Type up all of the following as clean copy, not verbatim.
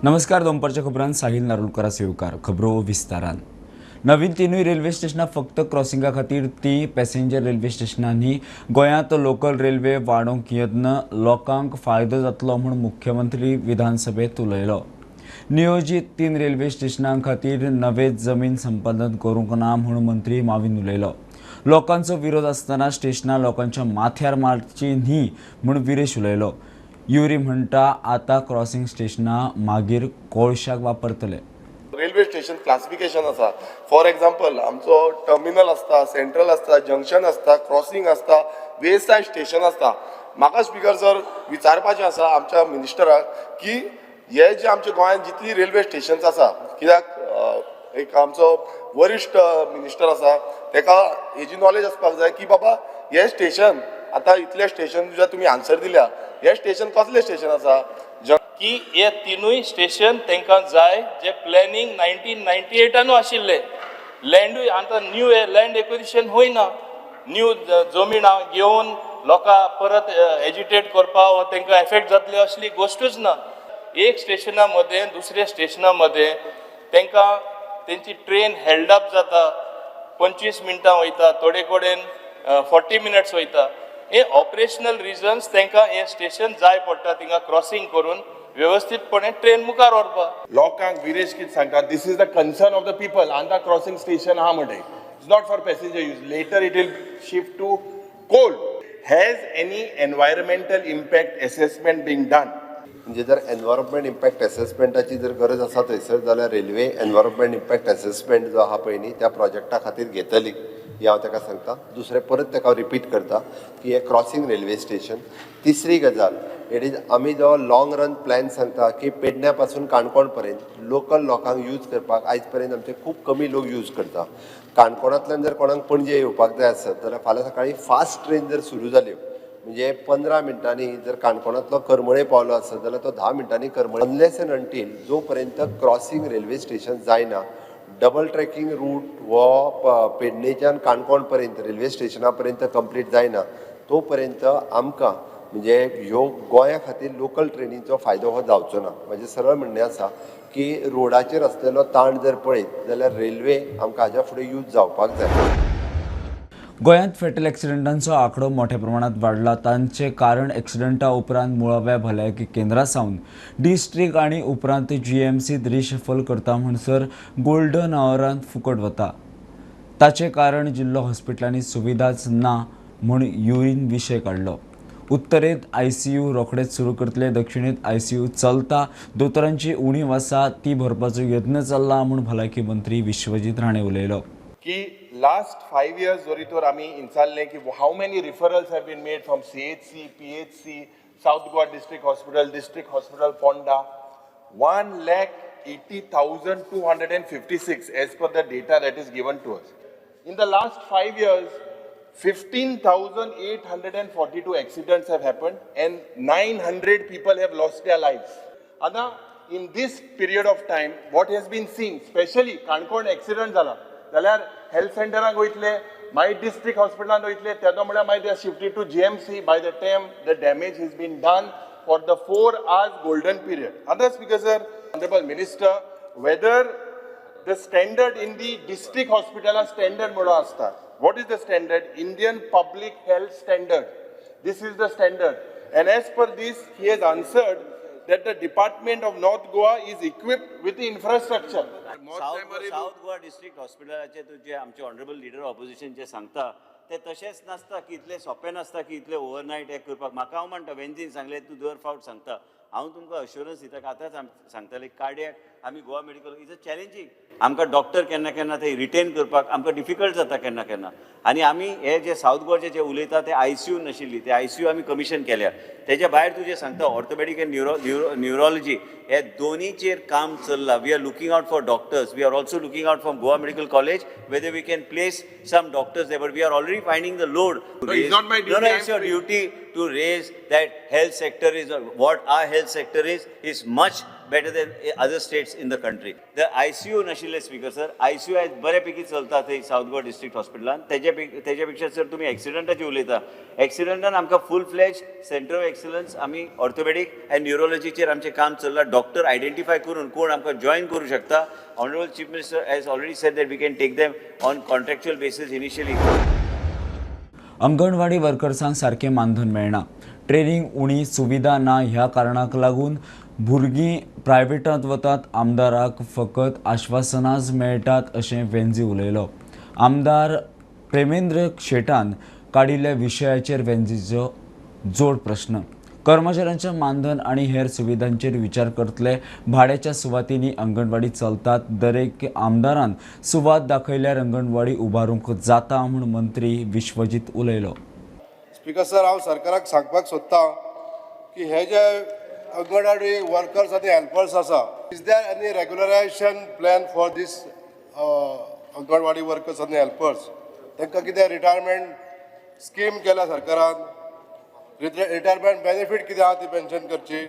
नमस्कार, दनपारच्या खबरांत साहिल नारुलकरा येवकार. खबरो विस्तारान. नवीन तिनूय रेल्वे स्टेशनां फक्त क्रॉसिंगा खातीर, ती पॅसेंजर रेल्वे स्टेशनां न्ही. गोंयांत लोकल रेल्वे वाडोवंक यत्न, लोकांक फायदो जातलो म्हूण मुख्यमंत्री विधानसभेत उलयलो. नियोजीत तीन रेल्वे स्टेशनां खातीर नवे जमीन संपादन करूंक ना म्हूण मंत्री माविन उलयलो. लोकांचो विरोध आसतना स्टेशनां लोकांच्या माथ्यार मारची न्ही म्हूण विरेश उलयलो. युरी म्हणटा, आतां क्रॉसिंग स्टेशनां मागीर कोळशाक वापरतले. रेल्वे स्टेशन क्लासिफिकेशन आसा. फॉर एग्जाम्पल, आमचो टर्मिनल आसता, सेंट्रल आसता, जंक्शन आसता, क्रॉसिंग आसता, वेसायड स्टेशन आसता. म्हाका स्पीकर सर विचारपाचें आसा आमच्या मिनिस्टराक की हे जे आमच्या गोंयांत जितली रेल्वे स्टेशन्स आसा, कित्याक एक आमचो वरिश्ठ मिनिस्टर आसा, तेका हेजी नॉलेज आसपाक जाय की बाबा हे स्टेशन आतां इतले स्टेशन जे तुमी आन्सर दिल्या, हे स्टेशन कसले स्टेशन आसा? की हे तिनूय स्टेशन तांकां जाय, जे प्लॅनिंग 1998आनू आशिल्ले. लँडूय आतां न्यू लँड एक्विजिशन होयना. न्यू जमीन घेवन लोकां परत एजिटेट करपा वा तांकां एफेक्ट जातले असली गोश्टूच ना. एक स्टेशना मदें दुसऱ्या स्टेशना मदें तांकां तेंची ट्रेन हेल्ड अप जाता. 25 मिनटां वयता, थोडे कडेन 40 मिनट्स वयता. हे ऑपरेशनल रिजन्स तांकां हे स्टेशन जाय पडटा, थिंगा क्रॉसिंग करून वेवस्थीतपणे ट्रेन मुखार व्हरपाक. लोकांक विरेश कितें सांगता, this is the concern of the people. Andha crossing station आहा म्हणटे, it's not for passenger use, later it will shift to coal. Has any environmental impact assessment been done? म्हणजे जर एनवायरमेंट इम्पॅक्ट एसेसमेंटाची जर गरज आसा थंयसर जाल्यार रेल्वे एनवायरमेंट इम्पॅक्ट एसेसमेंट जो आहा पळय न्ही, त्या प्रोजेक्टा खातीर घेतली हें हांव ताका सांगता. दुसरें, परत ताका हांव रिपीट करता की हें क्रॉसिंग रेल्वे स्टेशन. तिसरी गजाल, it is आमी जो लाँग रन प्लॅन सांगता की पेडण्या पासून काणकोण पर्यंत लोकल लोकांक यूज करपाक, आयज पर्यंत आमचे खूब कमी लोक यूज करता. काणकोणांतल्यान जर कोणाक पणजे येवपाक जाय आसत जाल्यार फाल्यां सकाळीं फास्ट ट्रेन जर सुरू जाल्यो, म्हणजे 15 मिनटांनी जर काणकोणांतलो करमळे पावलो आसत जाल्यार तो 10 मिनटांनी करमळे. अनलेस एंड अंटील जो पर्यंत क्रॉसिंग रेल्वे स्टेशन जायना, डबल ट्रॅकिंग रूट हो पेडणेच्यान काणकोण पर्यंत रेल्वे स्टेशना पर्यंत कंप्लीट जायना, तो पर्यंत आमकां म्हणजे ह्यो गोंया खातीर लोकल ट्रेनीचो फायदो हो जावचो ना. म्हजें सरळ म्हणणें आसा की रोडाचेर आसलेलो ताण जर पळयत जाल्यार रेल्वे आमकां हाज्या फुडें यूज जावपाक जाय. गोंयांत फेटल एक्सिडंटांचो आंकडो मोठ्या प्रमाणात वाडला. तांचें कारण एक्सिडंटा उपरांत मुळाव्या भलायकी केंद्रा सावन डिस्ट्रीक्ट आनी उपरांत जीएमसीत रिशफल करता म्हणसर गोल्डन आवरांत फुकट वता. ताचें कारण जिल्लो हॉस्पिटलांनी सुविधाच ना म्हूण युरीन विशय काडलो. उत्तरेंत आयसीयू रोखडेच सुरू करतले, दक्षिणेत आयसीयू चलता, दोतोरांची उणीव आसा, ती भरपाचो यत्न चल्ला म्हूण भलायकी मंत्री विश्वजीत राणे उलयलो. की लास्ट 5 इयर्स जरी तर आमी विचारलें की how many referrals have been made from CHC, PHC, South Goa District Hospital, District Hospital Ponda, 1,80,256 as per the data that is given to us. In the last 5 years, 15,842 accidents have happened and 900 people have lost their lives. आता in this period of time, what has been seen, especially Canacona accident जाला जाल्यार health सेंटराक वयतले, मागीर district हॉस्पिटलान वयतले, तेदो म्हळ्यार मागीर they shifted to GMC. By the time the damage has been done for the 4 hours golden period. आतां speaker sir, honourable minister, whether the standard in the district hospital standard म्हणून असता. What is the standard? Indian Public Health Standard. This is the standard, and as per this he has answered that the department of North Goa is equipped with the infrastructure. South Goa district हॉस्पिटलाचे तुजे आमचे honourable leader opposition जे सांगता ते तशेंच नासता की इतलें सोंपें नासता की इतलें ओवरनायट हें करपाक. म्हाका हांव म्हणटा, वेंझीन सांगलें, तूं दर फावट सांगता. हांव तुमकां अश्युरन्स दिता की आतांच सांगताले, कार्डियक आमी Goa Medical is a challenging. आमकां डॉक्टर केन्ना केन्ना ते रिटेन करपाक आमकां डिफिकल्ट जाता केन्ना केन्ना. आनी आमी हे जे सावथ गोवाचे जे उलयता ते आयसीयू नाशिल्ली, ते आयसीयू आमी कमिशन केल्या. तेज्या भायर तूं जें सांगता ऑर्थोपेडीक एंड न्युरोलॉजी, हे दोनीचेर काम चल्लां. We are looking out for doctors. We are also looking out from Goa Medical College whether we can place some doctors there, but we are already finding the load. No, it's not my duty, No, I'm it's your free. Duty to raise that health sector is what our health sector is much better than other states in the country. The ICU नाशिल्ले speaker sir, ICU आयज बऱ्या पैकी चलता थंय south Goa district हॉस्पिटलान. तेज्या पेक्षा sir तुमी एक्सिडंटाची उलयता, एक्सिडंटान आमकां full fledge centre of excellence आमी ऑर्थोपेडीक आनी न्युरोलॉजीचेर आमचें काम चल्लां. डॉक्टर आयडेंटिफाय करून कोण आमकां जॉयन करूं शकता. Honourable chief minister has already said that we can take them on contractual basis initially. Anganwadi वर्कर्सांक सारकें मानधन मेळना, ट्रेनिंग उणी, सुविधा ना ह्या कारणाक लागून भुरगीं प्रायव्हेटांत वतात. आमदाराक फकत आश्वासनांच मेळटात अशें वेंझी उलयलो. आमदार प्रेमेंद्र शेटान काडिल्ल्या विशयाचेर वेंझीचो जोड प्रश्न. कर्मचाऱ्यांचे मानधन आनी हेर सुविधांचेर विचार करतले. भाड्याच्या सुवातींनी अंगणवाडी चलतात. दरेक आमदारान सुवात दाखयल्यार अंगणवाडी उबारूंक जाता म्हूण मंत्री विश्वजीत उलयलो. स्पीकर सर, हांव सरकाराक सांगपाक सोदतां की हे जे अंगणवाडी वर्कर्स आनी हेल्पर्स आसा, is there any regularisation plan for this anganwadi workers आनी हेल्पर्स? तांकां कितें रिटायरमेंट स्कीम केल्या सरकारान? रिटायरमेंट बेनिफीट कितें आहा ती पेन्शन करची?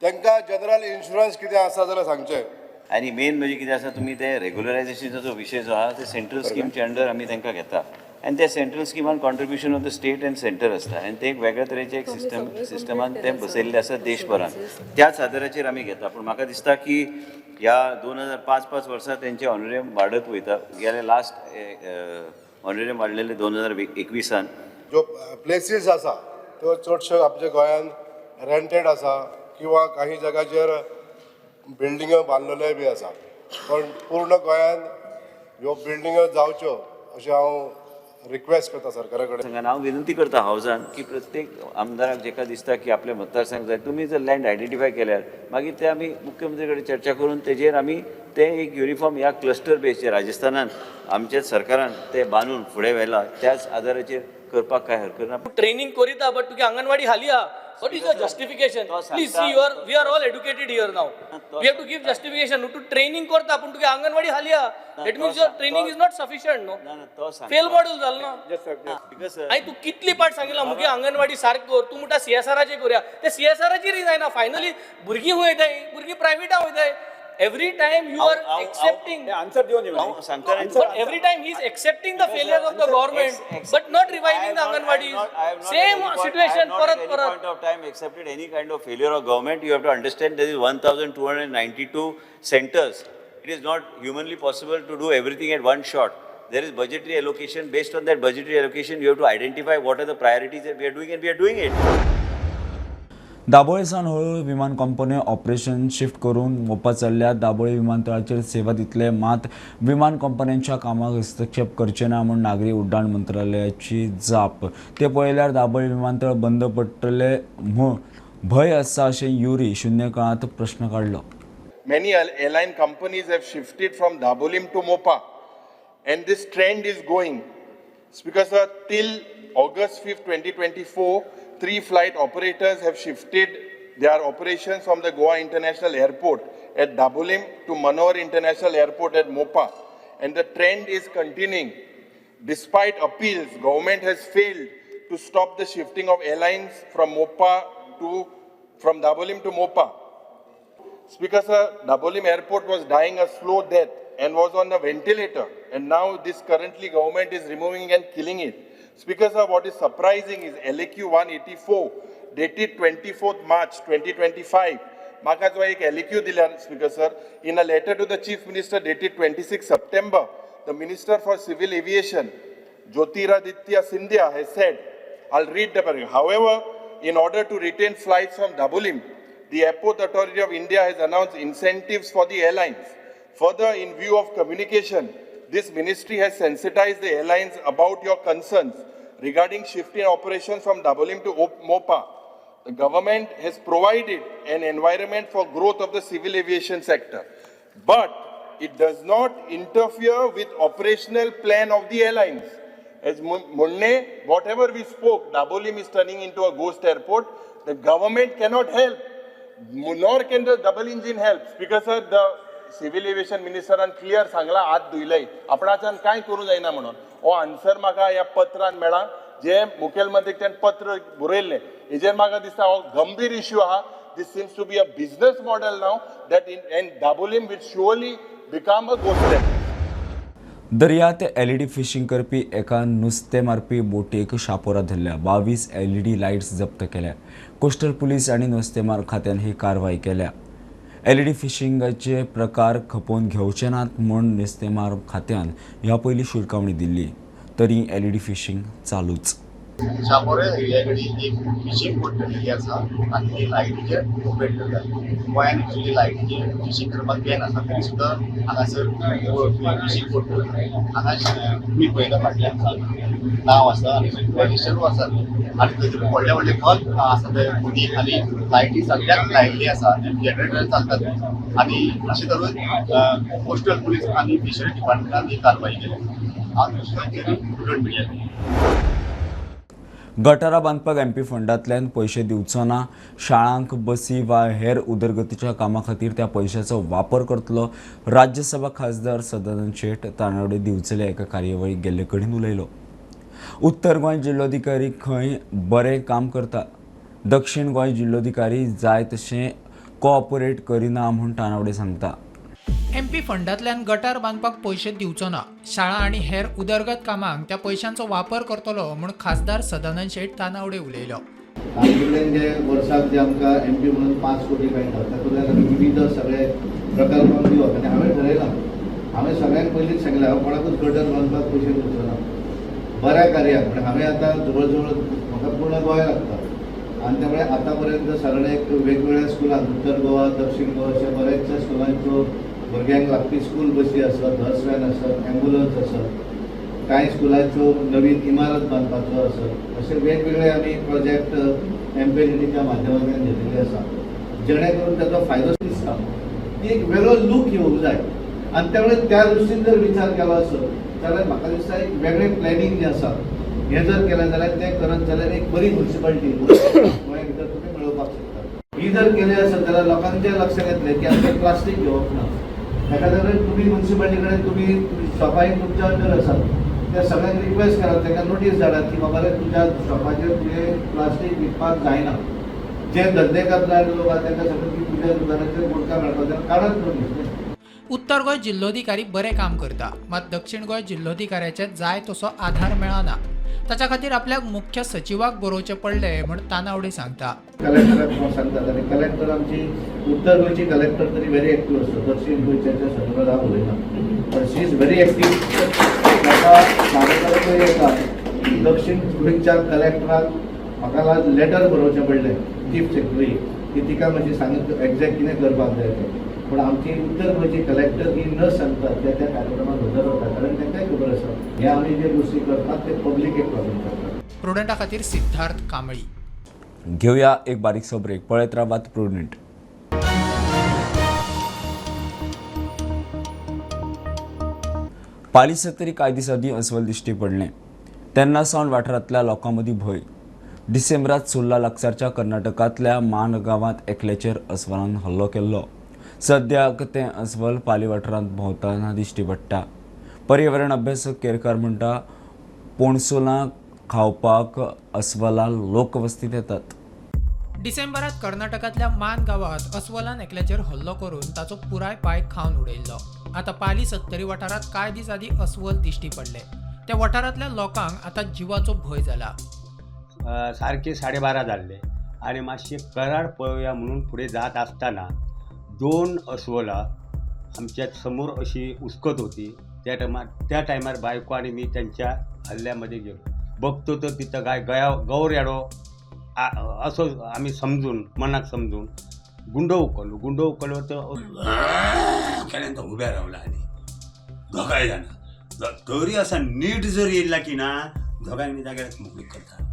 तांकां जनरल इन्शुरन्स कितें आसा जाल्यार सांगचें. आनी मेन म्हणजे कितें आसा, तुमी ते रेगुलरायझेशनाचो जो विशय जो आहा ते सेंट्रल स्किमच्या अंडर आमी तांकां घेता आनी त्या central स्किमान contribution of the state and centre आसता आनी ते एक वेगळ्या तरेचे एक सिस्टमान ते बसयल्ले आसा देशभरान, त्याच आदाराचेर आमी घेता. पूण म्हाका दिसता की ह्या 2005 वर्सां तेंचे ऑनरेरियम वाडत वयता. गेले लास्ट ऑनरेरियम वाडलेले 2021. ज्यो प्लेसीस आसा त्यो चडश्यो आमच्या गोंयान रेंटेड आसा किंवा काही जाग्याचेर बिल्डिंगो बांदलेल्यो बी आसा, पण पूर्ण गोंयान ह्यो बिल्डिंगो जावच्यो अशें हांव रिक्वेस्ट करता सरकारा कडेन. हांव विनंती करता हावजान की प्रत्येक आमदाराक जेका दिसता की आपल्या मतदारसंघ जाय, तुमी जर लँड आयडेंटिफाय केल्यार मागीर ते आमी मुख्यमंत्री कडेन चर्चा करून तेजेर आमी ते एक युनिफॉर्म ह्या क्लस्टर बेसचेर राजस्थानान आमच्या सरकारान ते बांदून फुडें व्हेला त्याच आदाराचेर करपाक कांय हरकत ना. ट्रेनिंग करिता बट तुगे अंगणवाडी हाली आहा. What is your justification? Please see, you are we are all educated here now. We have to give justification. तूं ट्रेनिंग करता पूण तुगे अंगणवाडी हाली आहा, that means your training is not sufficient न्हू. ना ना, तो सांगता. फेल मॉडेल जालो ना. Because आनी तूं कितली पाट सांगिल्ला मुगे अंगणवाडी सारकें कर, तूं म्हणटा सीएसआराचेर करुया, ते सीएसआराचेरय जायना. फायनली भुरगीं खंय वयताय? भुरगीं प्रायवेटा वयताय. Every time you are accepting. Answer दिवन हांव सांगता. But every time he is accepting the failure of the government, but not reviving the anganwadis. Same situation परत परत. Point of time accepted any kind of failure of government. You have to understand there is 1292 centers. It is not humanly possible to do everything at one shot. There is budgetary allocation. Based on that budgetary allocation, you have to identify what are the priorities that we are doing, and we are doing it. Dabolim सावन हळूहळू विमान कंपन्यो operation shift करून मोपा चल्ल्या. दाबोळी विमानतळाचेर सेवा दितले, मात विमान कंपन्यांच्या कामाक हस्तक्षेप करचे ना म्हूण नागरी उड्डाण मंत्रालयाची जाप. ते पळयल्यार दाबोळी विमानतळ बंद पडटले म्हूण भंय आसा अशें युरी शून्य काळांत प्रश्न काडलो. Many airline companies have shifted from Dabolim to Mopa, and this trend is going. Speaker sir, till August 5th, 2024, three flight operators have shifted their operations from the Goa International Airport at Dabolim to Manohar International Airport at Mopa, and the trend is continuing. Despite appeals, government has failed to stop the shifting of airlines from Dabolim to Mopa. Speaker sir, Dabolim Airport was dying a slow death and was on a ventilator, and now this currently government is removing and killing it. Speaker sir, what is surprising is LAQ 184 dated 24th March 2025. म्हाका जो एक LAQ दिल्या, Speaker sir, in a letter to the Chief Minister dated 26 September, the Minister for Civil Aviation, Jyotiraditya Scindia, has said, I'll read the paragraph. "However, in order to retain flights from Dabolim, the Airport Authority of India has announced incentives for the airlines. Further, in view of communication, this ministry has sensitized the airlines about your concerns regarding shifting operations from Dabolim to Mopa. The government has provided an environment for growth of the civil aviation sector, but it does not interfere with operational plan of the airlines." As Munne, whatever we spoke, Dabolim is turning into a ghost airport. The government cannot help, nor can the double engine help. Because sir, the civil aviation मिनिस्टरान clear सांगला, हात धुयले, आपणाच्यान कांय करूं जायना म्हणून. हो answer म्हाका ह्या पत्रान मेळ्ळा, जे मुखेलमंत्रीक पत्र बरयल्लें. हेजेर म्हाका दिसता हो गंभीर इश्यू आहा. This seems to be a business model now that in and Dabolim will surely become a ghost town. दर्यांत एलईडी फिशींग करपी एका नुस्तें मारपी बोटीक शापोरा धरल्या. 22 एलईडी लायट्स जप्त केल्या. कोस्टल पुलीस आनी नुस्तेमार खात्यान ही कारवाय केल्या. एलईडी फिशिंगाचे प्रकार खपोवन घेवचे नात म्हूण नुस्तेमार खात्यान ह्या पयलीं शिटकावणी दिल्ली, तरी एलईडी फिशींग चालूच. शापोरे एरिया कडेन एक फिशींग बोट धरलेली आसा आनी ती लायटीचेर ऑपरेट करता. गोंयांत एक्चुली लायटीचेर फिशींग करपाक बॅन आसा, तरी सुद्दां हांगासर फिशींग बोट करता. हांगा तुमी पळयता फाटल्यान नांव आसा आनी रजिस्टरूय आसा आनी थंयसर व्हडले व्हडले बल्ब आसा ते बोटी आनी लायटी सगळ्याक लायिल्ली आसा आनी जनरेटर चलतात आनी अशें तरेन कोस्टल पुलीस आनी फिशरी डिपार्टमेंटान ही कारवाय केल्या. हांव प्रुडंट मिडिया. गटारां बांदपाक एमपी फंडांतल्यान पयशे दिवचो ना. शाळांक बसी वा हेर उदरगतीच्या कामां खातीर त्या पयशाचो वापर करतलो. राज्यसभा खासदार सदानंद शेट तानावडे दिवचले एका कार्यावळीक गेल्ले कडेन उलयलो. उत्तर गोंय जिल्लोधिकारी खंय बरें काम करता, दक्षिण गोंय जिल्लोधिकारी जाय तशें कोऑपरेट करिना म्हूण तानावडे सांगता. एमपी फंडांतल्यान गटार बांदपाक पयशे दिवचो ना, शाळा आनी हेर उदरगत कामांक त्या पयशांचो वापर करतलो म्हूण खासदार सदानंद शेट तानावडे उलयलो. तातूंतल्यान जे वर्साक जे आमकां एमपी म्हणून 5 कोटी मेळटा तातूंतल्यान आमी विविध सगळे प्रकल्पांक दिवप. आनी हांवें ठरयलां, हांवें सगळ्यांक पयलींच सांगलें, हांव कोणाकूच गटर बांदपाक पयशे दिवचो ना, बऱ्या कार्याक. म्हणजे हांवें आतां जवळ जवळ म्हाका पूर्ण गोंय लागता आनी त्यामुळे आतां पर्यंत सादारण एक वेगवेगळ्या स्कुलांक उत्तर गोवा, दक्षिण गोवा अशा बऱ्याचशा स्कुलांच्यो भुरग्यांक लागपी स्कूल बसी आसत, हर्स व्हॅन आसत, ॲम्ब्युलन्स आसत, कांय स्कुलांच्यो नवीन इमारत बांदपाचो आसत, अशे वेगवेगळे आमी प्रोजेक्ट एमपीएलडीच्या माध्यमांतल्यान घेतिल्ले आसा, जेणे करून ताचो फायदो दिसता. ती एक वेगळो लूक येवंक जाय आनी त्यामुळे त्या दृश्टीन जर विचार केलो आसत जाल्यार म्हाका दिसता एक वेगळें प्लॅनिंग जें आसा हें जर केलें जाल्यार तें करत जाल्यार एक बरी म्युनिसिपालिटी गोंया भितर तुमी मेळोवपाक शकता. ही जर केलें आसत जाल्यार लोकांच्या लक्षात येतलें की आमचें प्लास्टीक घेवप ना. ताका लागून तुमी म्युनिसिपालिटी कडेन तुमी शॉपां तुमच्या अंडर आसात त्या सगळ्यांक रिक्वेस्ट करात, तांकां नोटीस धाडात की बाबा रे तुज्या शॉपाचेर तुवें प्लास्टीक विकपाक जायना. जे धंदे करणारे लोक आसा तांकां सांगता की तुज्या दुकानाचेर गुटखा मेळपाक जाय, काडात नोटीस न्ही. उत्तर गोंय जिल्लोधिकारी बरें काम करता, मात दक्षिण गोंय जिल्लोधिकाऱ्याचे जाय तसो आधार मेळना. ताच्या खातीर आपल्याक मुख्य सचिवाक बरोवचें पडलें म्हूण तानावडे सांगता. कलेक्टराक हांव सांगतात आनी कलेक्टर आमची उत्तर गोंयची कलेक्टर तरी व्हेरी एक्टीव आसता. दक्षिण गोंयच्या संदर्भात हांव उलयना, पण she is very active. ताका सांगपाक येता दक्षिण गोंयच्या कलेक्टराक म्हाका लेटर बरोवचें पडलें चीफ सेक्रेटरी की तिका मातशी सांगत एक्झॅक्ट कितें करपाक जाय तें. पूण आमची उत्तर गोंयची कलेक्टर ही न सांगता त्या त्या कार्यक्रमाक हजर वता, कारण तांकांय खबर आसा हे आमी जे गोश्टी करतात ते पब्लीक एक प्रॉब्लेम करतात. प्रुडंटा खातीर सिद्धार्थ कांबळी. घेवया एक बारीकसो ब्रेक. पळयत रावात प्रुडंट. पाली सत्तरी कांय दीस आदीं अस्वल दिश्टी पडलें तेन्ना सावन वाठारांतल्या लोकां मदीं भंय. डिसेंबरांत सुर्ला लागसारच्या कर्नाटकांतल्या मान गांवांत एकल्याचेर अस्वलान हल्लो केल्लो. सद्याक तें अस्वल पाली वाठारांत भोंवतना दिश्टी पडटा. पर्यावरण अभ्यासक केरकार म्हणटा पोणसुलां खावपाक अस्वलां लोकवस्तींत येतात. डिसेंबरात कर्नाटकांतल्या मान गांवांत अस्वलान एकल्याचेर हल्लो करून ताचो पुराय पांय खावन उडयल्लो. आतां पाली सत्तरी वाठारांत कांय दीस आदीं अस्वल दिश्टी पडले. त्या वाठारांतल्या लोकांक आतां जिवाचो भंय जाला. सारके 12:30 जाल्ले आनी मातशें कराड पळोवया म्हणून फुडें जात आसतना 2 अस्वलां आमच्या समोर अशी उसकत होती. त्या टायमार बायको आनी मी त्यांच्या हल्ल्यामध्ये गेलो. बघतो तर तिथं गाय गया गौरेडो असो आम्ही समजून मनाक समजून गुंडो उखललो. गुंडो उखललो तर केल्यान तो उब्या रावला आनी दोगांय जाणां तरी असा नीट जर येयला की ना दोगांयनी जाग्यार मोकळीक करता.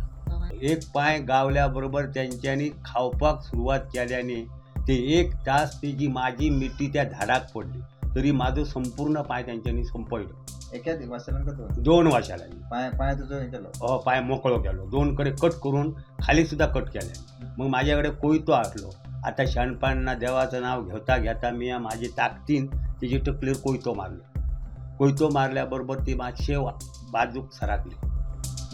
एक पांय गावल्या बरोबर तेंच्यांनी खावपाक सुरवात केल्यानी ते 1 तास तेजी माझी मिठी त्या झाडाक पडली तरी माझो संपूर्ण पांय तेंच्यांनी संपयलो. एकाच वाशालान का 2 वाशालांनी पांय पांय तुजो हे केलो? हो, पांय मोकळो केलो, 2 कडे कट करून खाली सुद्धा कट केले. मग माझ्याकडे कोयतो आसलो. आता शाणपण ना देवाचं नाव घेता घेता मी माझी ताकदीन तेजी तकलेर कोयतो मारलो. कोयतो मारल्याबरोबर ती मातशे बाजूक सराकली.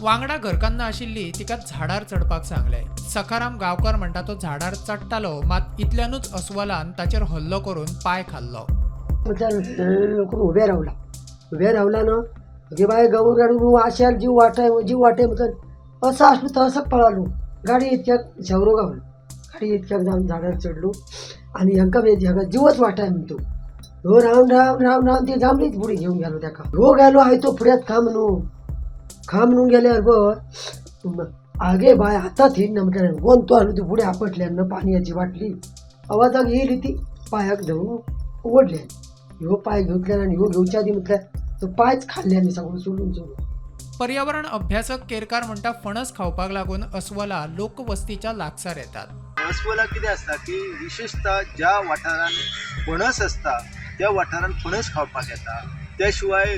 वांगडा घरकान्न आशिल्ली तिका झाडार चडपाक सांगलें. सखाराम गांवकर म्हणटा तो झाडार चडटालो, मात इतल्यानूच अस्वलान ताचेर हल्लो करून पांय खाल्लो. करून उभे रावला, उभे रावला ना गे बाय गौर गाडी आशाल जीव वाटाय जीव वाटाय म्हटलं असं असलो तर असं पळालो. गाडी इतक्याक शेवरो गावलो, गाडी इतक्याक जावन झाडार चडलो आनी हांकां हांकां जीवच वाटाय म्हणतो. हो रावन रावन रावन रावन ती जांबळीच बुडी घेवन गेलो ताका. हो गेलो हाय तो फुड्यात खा म्हणून, खा म्हणून गेल्यार बर आगे बाय आता थी ना म्हटल्यार कोण तो आलो ती फुडें आपटल्यान ना पाणयाची बाटली आवाजाक येयली ती पांयाक धरून ओडल्यान. ह्यो पांय घेतल्यान आनी ह्यो घेवच्या आदी म्हटल्यार तो पांयच खाल्ल्यान सगळो सोडून सोडून. पर्यावरण अभ्यासक केरकार म्हणटा फणस खावपाक लागून अस्वला लोकवस्तीच्या लागसार येतात. अस्वला कितें आसता की विशेषतः ज्या वाठारांत फणस आसता त्या वाठारांत फणस खावपाक येता. त्या शिवाय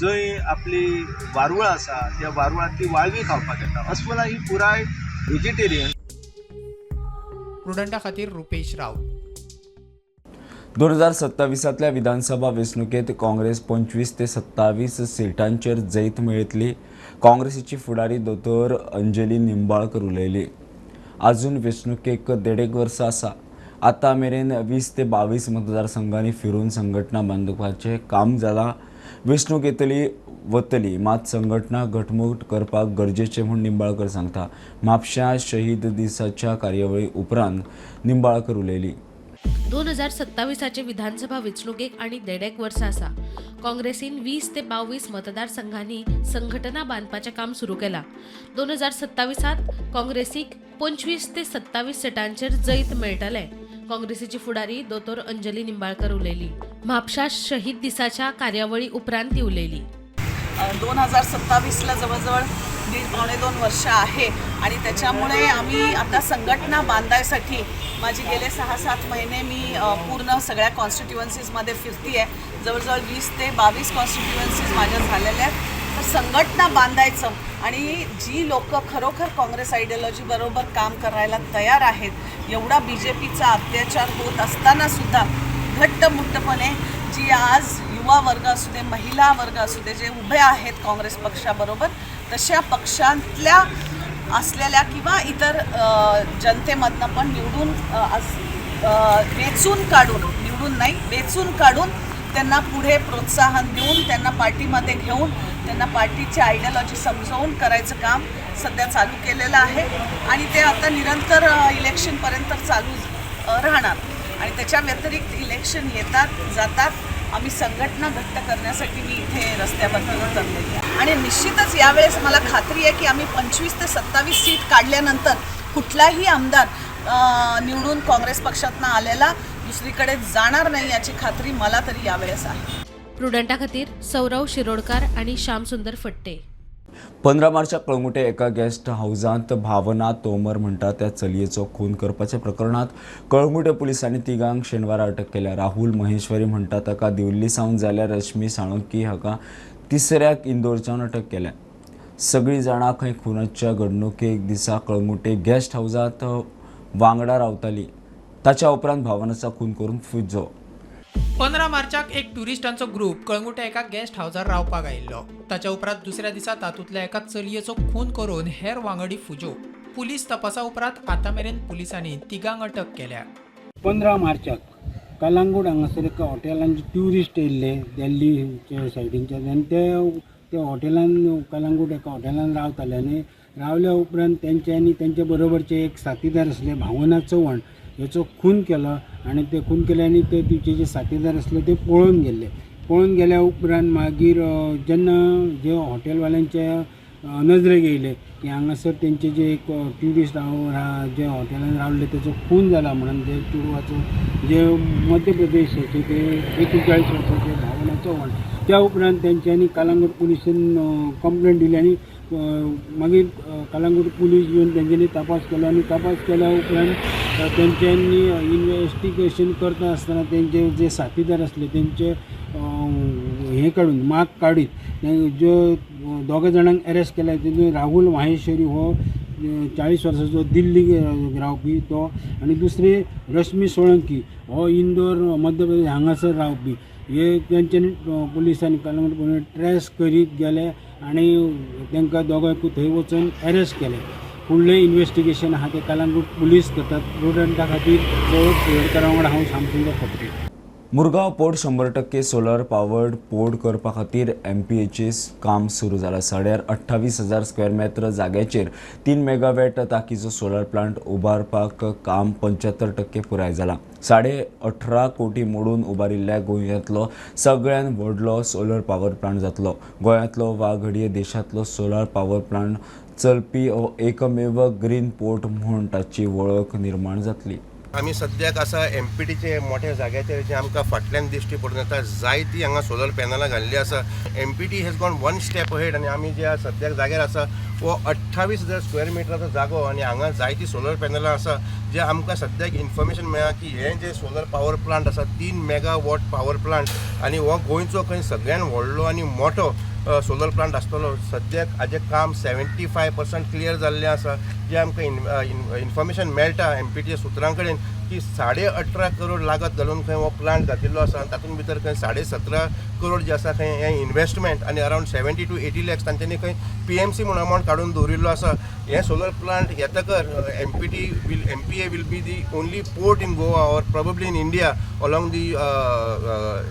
जंय आपली वारुळां आसा त्या वारुळांतली वाळवी खावपाक येता. अस्वला ही पुराय व्हेजिटेरियन. प्रुडंटा खातीर रुपेश राऊत. 2027तल्या विधानसभा वेंचणुकेंत काँग्रेस 25 ते 27 सिटांचेर जैत मेळयतली. काँग्रेसीची फुडारी दोतोर अंजली निंबाळकर उलयली. आजून वेंचणुकेक 1.5 वर्सां आसा. आतां मेरेन 20 ते 22 मतदारसंघांनी फिरून संघटना बांदपाचें काम जालां. वेंचणूक येतली वतली, मात संघटना घटमूट करपाक गरजेचें म्हूण निंबाळकर सांगता. म्हापश्यां शहीद दिसाच्या कार्यावळी उपरांत निंबाळकर उलयली. 2027 विधानसभा वेंचणुकेक आनी 1.5 वर्सां आसा. काँग्रेसीन 20 ते 22 मतदारसंघांनी संघटना बांदपाचें काम सुरू केलां. 2027 काँग्रेसीक 25 ते 27 सिटांचेर जैत मेळटलें. काँग्रेसीची फुडारी दोतोर अंजली निंबाळकर उलयली. म्हापशा शहीद दिसाच्या कार्यावळी उपरांत ती उलयली. 2027ला जवळजवळ 1.5-1.75 वर्ष आहे आणि त्याच्यामुळे आम्ही आता संघटना बांधायसाठी माझी गेले 6-7 महिने मी पूर्ण सगळ्या कॉन्स्टिट्युएन्सीजमध्ये फिरती आहे. जवळजवळ 20 ते 22 कॉन्स्टिट्युएन्सीज माझ्या झालेल्या आहेत. तर संघटना बांधायचं आणि जी लोकं खरोखर काँग्रेस आयडियॉलॉजीबरोबर काम करायला तयार आहेत, एवढा BJPचा अत्याचार होत असतानासुद्धा घट्टमुट्टपणे जी आज युवा वर्ग असू दे, महिला वर्ग असू दे, जे उभे आहेत काँग्रेस पक्षाबरोबर, तशा पक्षांतल्या असलेल्या किंवा इतर जनतेमधनं पण निवडून वेचून काढून, निवडून नाही वेचून काढून त्यांना पुढे प्रोत्साहन देऊन त्यांना पार्टीमध्ये घेऊन त्यांना पार्टीची आयडियॉलॉजी समजावून करायचं काम सध्या चालू केलेलं आहे आणि ते आता निरंतर इलेक्शनपर्यंत चालू राहणार. आणि त्याच्या व्यतिरिक्त इलेक्शन येतात जातात, आम्ही संघटना घट्ट करण्यासाठी मी इथे रस्त्यावरती उतरलेली आहे. आणि निश्चितच यावेळेस मला खात्री आहे की आम्ही 25 ते 27 सीट काढल्यानंतर कुठलाही आमदार निवडून काँग्रेस पक्षातनं आलेला दुसरीकडे जाणार नाही याची खात्री मला तरी यावेळेस आहे. प्रुडंटा खातीर सौरव शिरोडकर आणि श्यामसुंदर फट्टे. 15 मार्चाक कळंगूटे एका गेस्ट हावजांत भावना तोमर म्हणटा त्या चलयेचो खून करपाच्या प्रकरणात कळंगूटे पुलिसांनी तिगांक शेनवारा अटक केल्या. राहुल महेश्वरी म्हणटा ताका दिल्ली सावन जाल्यार रश्मी साळुंकी हाका तिसऱ्याक इंदोरच्यान अटक केल्या. सगळीं जाणां खंय खुनाच्या घडणुकेक दिसा कळंगूटे गेस्ट हावजांत वांगडा रावताली. ताच्या उपरांत भावनाचा खून करून फुजो. 15 मार्चाक एक ट्युरिस्टांचो ग्रुप कळंगूटे एका गेस्ट हावजार रावपाक आयिल्लो. ताच्या उपरांत दुसऱ्या दिसा तातूंतल्या एका चलयेचो खून करून हेर वांगडी फुजो. पुलीस तपासा उपरांत आतां मेरेन पुलिसांनी तिगांक अटक केल्या. 15 मार्चाक कलांगूट हांगासर एका हॉटेलान ट्युरिस्ट येयल्ले दिल्लीच्या सायडीनच्यान आनी ते हॉटेलान कलांगूट एका हॉटेलान रावताले आनी रावल्या उपरांत तेंचे आनी तेंच्या बरोबरचे एक साथीदार आसले भावना चव्हाण हेचो खून केलो आनी ते खून केले आनी ते तिचे जे साथीदार आसले ते पळून गेल्ले. पळून गेल्या उपरांत मागीर जेन्ना जे हॉटेलवाल्यांच्या नजरेक येयले की हांगासर तेंचे जे एक ट्युरिस्ट जे हॉटेलान रावले तेचो खून जाला म्हणून जे चेडवाचो जे मध्य प्रदेशाचे ते 41 वर्साचे भावना चव्हाण, त्या उपरांत तेंच्यांनी कलांगूट पुलिसेन कंप्लेंट दिली आनी मागीर कलांगूट पुलीस येवन तेंच्यांनी तपास केलो आनी तपास केल्या उपरांत तेंच्यांनी इन्वेस्टिगेशन करता आसतना तेंचे जे साथीदार आसले तेंचे हे काडून माग काडीत ज्यो दोगा जाणांक अरेस्ट केले तितून राहुल माहेश्वरी हो 40 वर्साचो दिल्ली रावपी तो आनी दुसरे रश्मी सोळंकी हो इंदोर मध्य प्रदेश हांगासर रावपी. हे तेंच्यांनी पुलिसांनी कलंगूट पुलिसांनी ट्रेस करीत गेले आनी तांकां दोगांकूय थंय वचून एरेस्ट केले. फुडलें इन्वेस्टिगेशन आहा तें कलंगूट पुलीस करतात. प्रुडंटा खातीर चड प्रुडंटकारा वांगडा हांव Shyamsundar Khatri. Murgaon port 100% solar powered port करपा खातीर एमपीएचेस काम सुरू जाला. 28,500 स्क्वेअर मेत्र जाग्याचेर 3 मेगावॅट ताकीचो सोलर प्लांट उबारपाक काम 75% पुराय जाला. 18.5 कोटी मोडून उबारिल्ल्या गोंयांतलो सगळ्यात व्हडलो सोलर पावर प्लांट जातलो. गोंयांतलो वा घडये देशांतलो सोलर पावर प्लांट चलपी हो एकमेव ग्रीन पोर्ट म्हूण ताची वळख निर्माण जातली. आमी सद्याक आसा एमपीटीचे मोठ्या जाग्याचेर जे आमकां फाटल्यान दिश्टी पडून येता जायती हांगा सोलर पॅनलां घाल्ली आसा. MPT has gone one step ahead आनी आमी जे सद्याक जाग्यार आसा हो 28,000 स्क्वेअर मिटराचो जागो आनी हांगा जायती सोलर पॅनलां आसा. जे आमकां सद्याक इन्फॉर्मेशन मेळ्ळा की हे जे सोलर पावर प्लांट आसा 3 मेगावॉट पावर प्लांट आनी हो गोंयचो खंय सगळ्यान व्हडलो आनी मोठो सोलर प्लांट आसतलो. सद्याक हाजें काम 75% क्लियर जाल्लें आसा. जें आमकां इन्फॉर्मेशन मेळटा एमपीटीच्या सुत्रां कडेन की 18.5 करोड लागत घालून खंय हो प्लांट घातिल्लो आसा आनी तातूंत भितर खंय 17.5 करोड जे आसा खंय हें इन्वेस्टमेंट आनी अरावंड 70 to 80 lakhs तांच्यांनी खंय पीएमसी म्हूण अमावंट काडून दवरिल्लो आसा. हें सोलर प्लांट येतकर MPA will be the only port in Goa or probably in India along the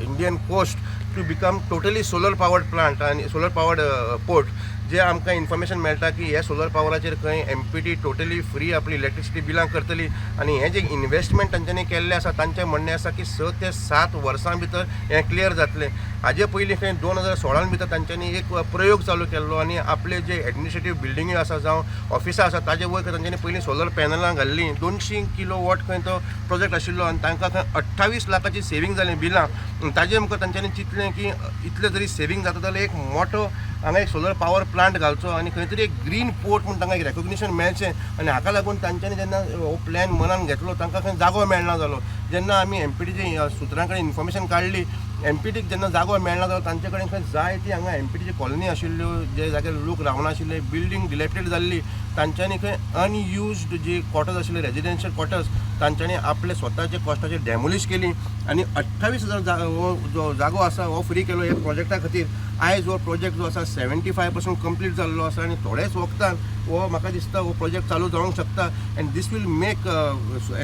Indian coast to become totally solar powered plant आनी सोलर पावर्ड पोर्ट. जे आमकां इन्फॉर्मेशन मेळटा की हे सोलर पावराचेर खंय एमपीटी टोटली फ्री आपली electricity बिलां करतली आनी हें जें इन्वेस्टमेंट तांच्यांनी केल्लें आसा तांचें म्हणणें आसा की 6 ते 7 वर्सां भितर हें क्लियर जातलें. हाजे पयलीं खंय 2016 भितर तांच्यांनी एक प्रयोग चालू केल्लो आनी आपले जे एडमिनिस्ट्रेटीव बिल्डिंग्यो आसा जावं ऑफिसां आसा ताजे वयर तांच्यांनी पयलीं सोलर पॅनलां घाल्लीं. 200 किलो वॉट खंय तो प्रोजेक्ट आशिल्लो आनी तांकां खंय 28 लाखाची सेवींग जाली बिलां. ताजे मुखार तांच्यांनी चिंतलें की इतलें जरी सेवींग जाता जाल्यार एक मोठो हांगा एक सोलर पावर प्लांट घालचो आनी खंय तरी एक ग्रीन पोर्ट म्हूण तांकां एक रेकग्निशन मेळचें आनी हाका लागून तांच्यांनी जेन्ना हो प्लॅन मनान घेतलो तांकां खंय जागो मेळना जालो. जेन्ना आमी एमपीटीचे सुत्रां कडेन इन्फॉर्मेशन काडली एमपीटीक जेन्ना जागो मेळना जालो तांचे कडेन खंय जायती हांगा एमपीटीची कॉलनी आशिल्ल्यो जे जाग्यार लोक रावनाशिल्ले बिल्डींग डिलेप्टेड जाल्ली तांच्यांनी खंय अनयुज्ड जे क्वॉर्टर्स आशिल्ले रेजिडेन्शियल क्वॉर्टर्स तांच्यांनी आपले स्वताचे कॉस्टाचेर डेमोलिश केली आनी 28,000 हो जो जागो आसा हो फ्री केलो ह्या प्रोजेक्टा खातीर. आयज हो प्रोजेक्ट जो आसा 75% कंप्लीट जाल्लो आसा आनी थोड्याच वखदान हो म्हाका दिसता हो प्रोजेक्ट चालू जावंक शकता and this will make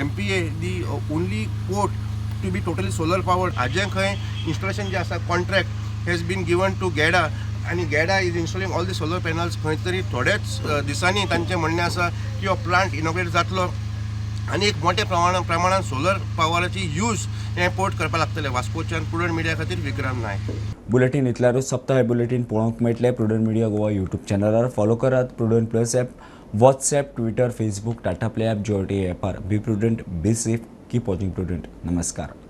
MPA the only port to be totally solar powered. हाजें खंय इन्स्टॉलेशन जें आसा contract has been given to GEDA आनी GEDA is installing all the solar panels. खंय तरी थोड्याच दिसांनी तांचें म्हणणें आसा की हो प्लांट इनॉग्रेट जातलो आनी एक मोठ्या प्रमाणान सोलर पावराची यूज हें पोर्ट करपाक लागतलें. वास्कोच्यान प्रुडंट मिडिया खातीर विक्रम नायक. बुलेटीन इतल्यारूच सोंपता. हे बुलेटीन पळोवंक मेळटलें प्रुडंट मिडिया गोवा यूट्यूब चॅनलार. फॉलो करात Prudent plus app, WhatsApp, Twitter, Facebook, Tata Play app, Jio TV ॲपार. Be prudent, be safe, keep watching Prudent. नमस्कार.